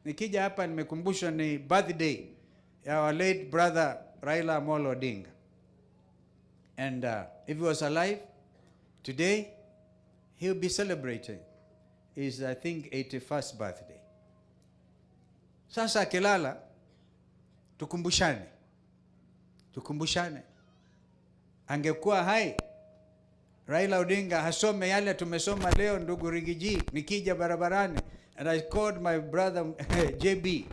Nikija hapa nimekumbushwa ni birthday ya our late brother Raila Amolo Odinga. And if he was alive today, he'll be celebrating his, I think, 81st birthday. Sasa akilala, tukumbushane, tukumbushane. Angekuwa hai Raila Odinga hasome yale tumesoma leo, ndugu Riggy G, nikija barabarani, and I called my brother JB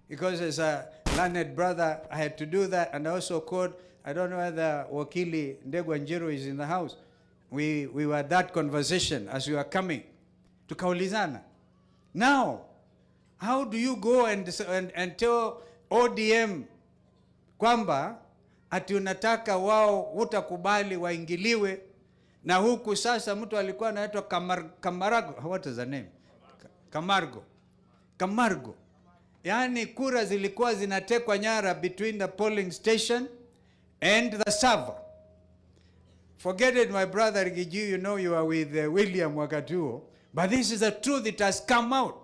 because as a learned brother I had to do that, and I also called, I don't know whether Wakili Ndegwa Njiru is in the house. We were that conversation as we were coming, tukaulizana, now how do you go and tell ODM kwamba ati unataka wao hutakubali waingiliwe na huku sasa mtu alikuwa anaitwa Kamarago, what is the name? Camargo. Camargo. Yaani kura zilikuwa zinatekwa nyara between the polling station and the server. Forget it, my brother Riggy G, you know you are with William wakati huo. But this is the truth, it has come out.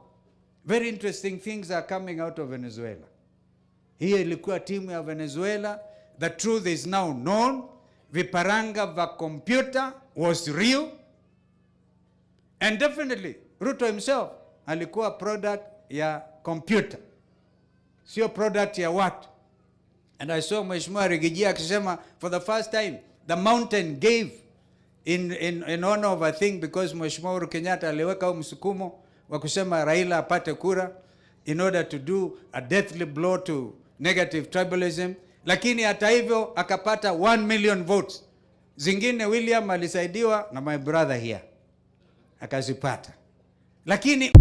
Very interesting things are coming out of Venezuela. Hiyo ilikuwa timu ya Venezuela. The truth is now known. Vifaranga vya computer was real. And definitely Ruto himself alikuwa product ya computer, sio product ya watu. And I saw Mheshimiwa Riggy G akisema for the first time the mountain gave in honor of a thing because Mheshimiwa Uhuru Kenyatta aliweka huu msukumo wa kusema Raila apate kura in order to do a deathly blow to negative tribalism, lakini hata hivyo akapata 1 million votes. Zingine William alisaidiwa na my brother here akazipata, lakini